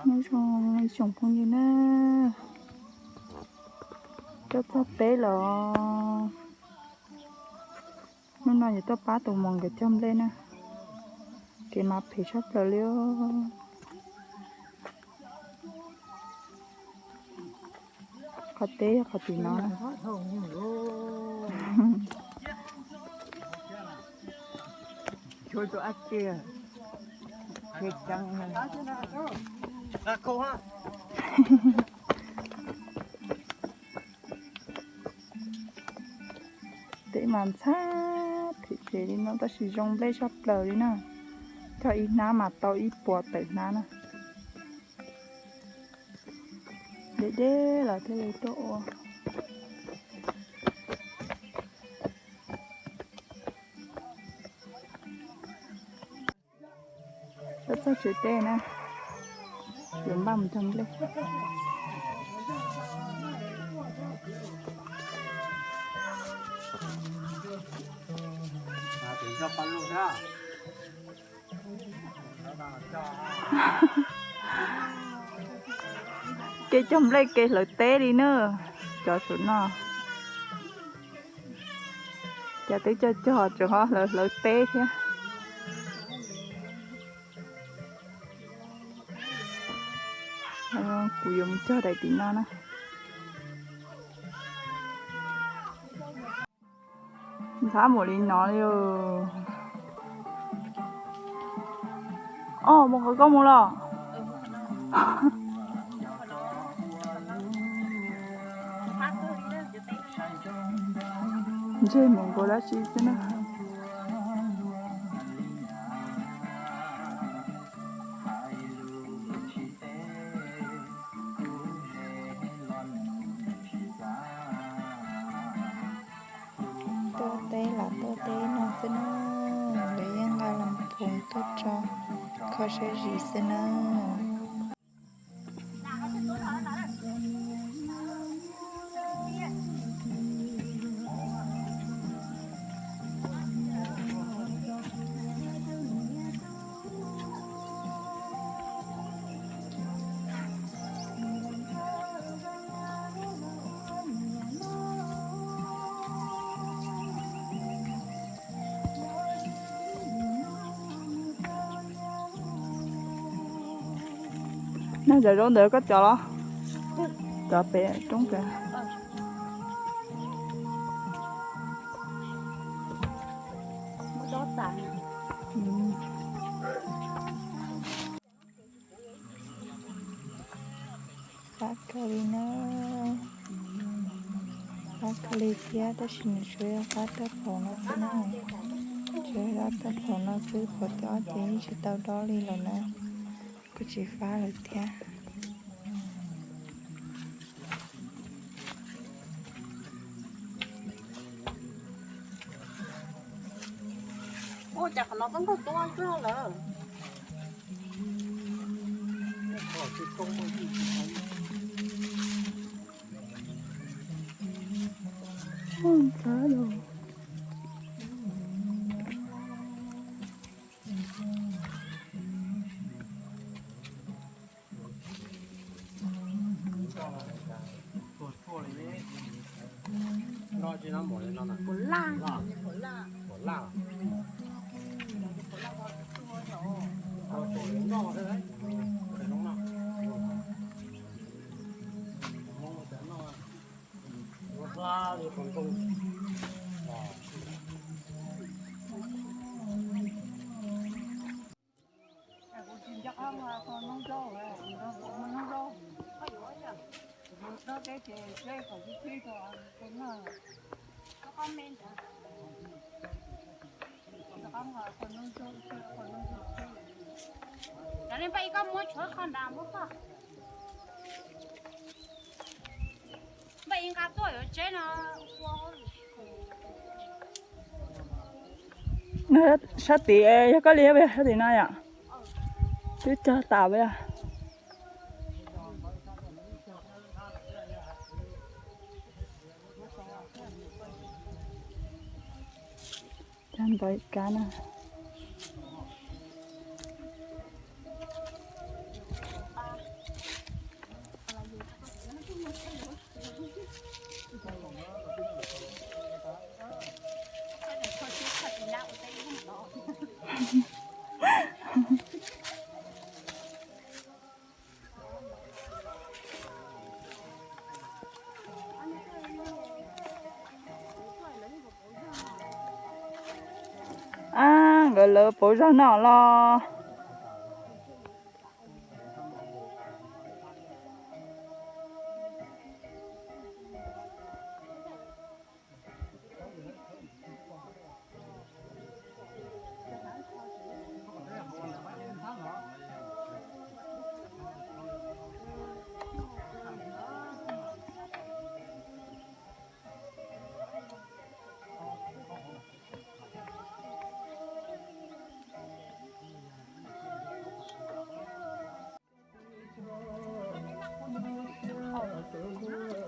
Nyob zoo ib tsoom phooj ywg na, tuaj txog teb los hnub no yuav tuaj pab tus muam nkawd cog nplej na. Kev mas phem tshaj plaws li. Qhov teb yog qhov tim no. Teb mas ntxhab phem phem li no tab sis zoo nplej tshaj plaws li na. Cog ib hnab mas tau ib puas tawm hnab na. Deb deb los thiaj li tuaj ua. Tuaj txog tsev teb na, yuav npaj mus cog nplej. Kev cog nplej kev hlawv teb li na, cov saum no. Cas twb cog cog tseem ho hlawv hlawv teb thiab. Kuv yuav mus cog daim tim no na. Ntxhab npaum li no li. Os, mus qhov koj mus los. Ntsej muag nkaus dab tsi xwb na. Tuaj teb los tuaj teb no xwb na, lawv yeej nqa los phoov tuaj tso kho siab zim xwb na. Nag cov zaub ntawd koj cov los? Cov pem roob pem. Qab kawg li na, qab kawg li thiab tab sis nws tsuas yog qab tawg phaum no xwb na. Tsuas yog qab tawg phaum no xwb, phaum thib ob ces yeej tsis tau dob li lawm na. Kuj tsis fab lawm thiab. Ua cas qhov no koj nkaug tuaj zog lawm. Cov li npaj ib koj muab tshuav qhov nrad npaj koj. Npaj ib nqa tuaj yuav tseb no. Sab tid yog koj li sab tid no yom? Twb cog tas peb yog. Cog ntau kab na. Nkawd lawv pauv zog noj los.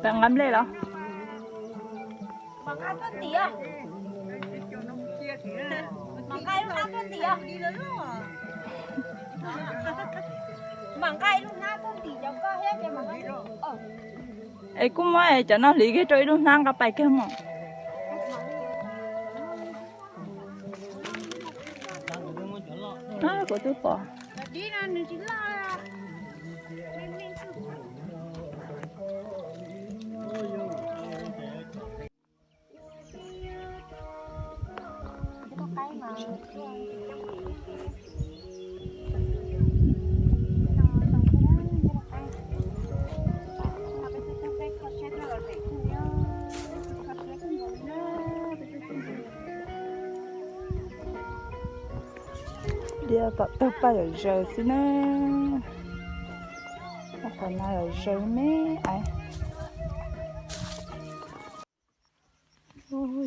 Peb nqa nplej los? Es kuj muab cov no hliv kiag rau ib lub hnab nqa pais kiag mus. Kuv twb pom. Diav tom tag paj yom zaws xwb na. Qhov no yom zaws me aiv.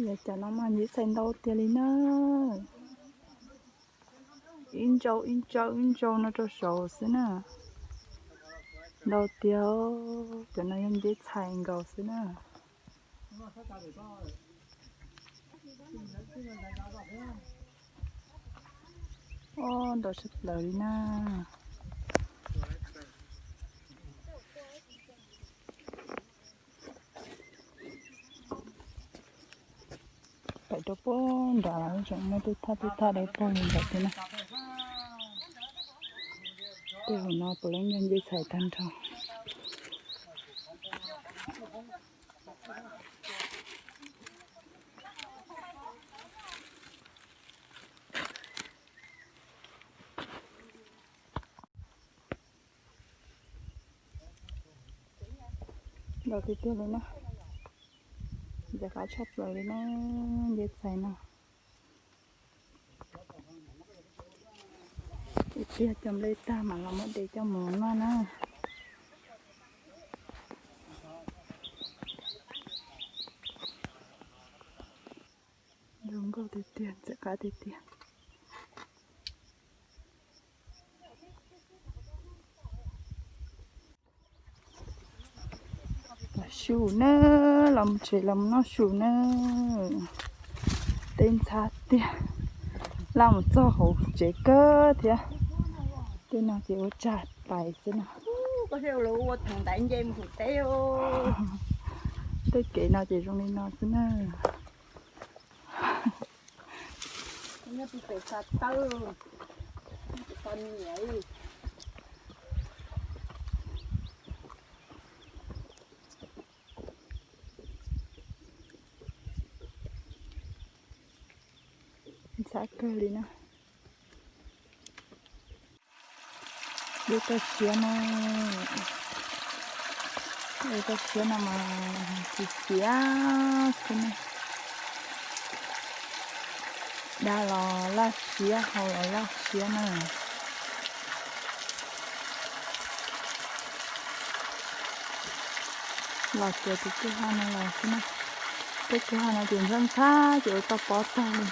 Yog cov no mas nceb txhais ntau tiag li na. Ib ntsau ib ntsau ib ntsau no rau saud xwb na. Ntau tiag, cov no yog nceb txhais nkaus xwb na. Ntau tshaj plaws li na. Pem rau puag nrad los tseem muaj tej thaj tej thaj dawb paug li ntawd thiab na. Tej hauv no puav leej yog nceb txhais tag nrho. Ntau tiag tiag li na. Ntxim qab tshaj plaws li na, nceb txhais no. Ib pliag cov nplej tag mam los muab de coj mus noj na. Zoo nkauj tiag tiag, ntxim qab tiag tiag. Los su na, los tsev los noj su na. Teb ntxhab tiag, laj mus txog hauv tsev kawg thiab. Tej no ces ua tsag pais xwb na. Tej kev no ces zoo li no xwb na. Ntxhab kawg li na. Lub toj siab no, lub toj siab no mas txias txias xwb na. Dab los laj siab, hau los laj siab na. Los txog tus kwj ha no los xwb na. Tej kwj ha no ces ntxhab ntxhab ces ua toj pob tag li.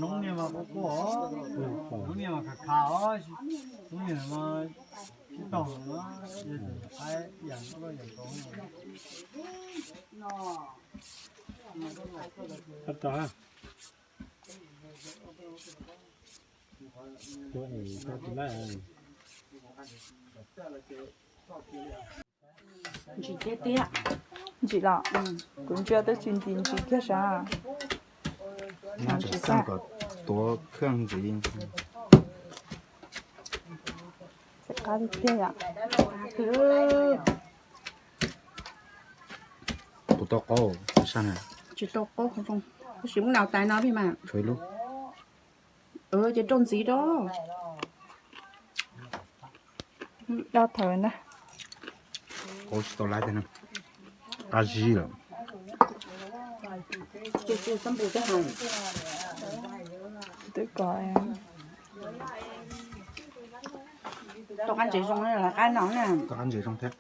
Noob niag mas quaj quaj, noob niag mas khav khav os, noob niag mas sib tog, yog qaib yam nkaus. Ntsim thiab tiag. Ntsim los? Kuv ntsia twb tsis ntsim, ntsim kiag sav. Nyob tsam xaj kom tuav kheej ntxiv. Txawm qab tiag tiag yom. Kuv tau qaub sab na. Tsis tau qaub, tab sis muab nau tais no pib mas. Tshuav ib lub. Ces rau ntxiv rau. Dab thawv na. Qaub tsis tau laib tiag na. Qab zib lawm. Twb kom tau qab ntses zoo, qab no na. Tau qab ntses zoo thiab.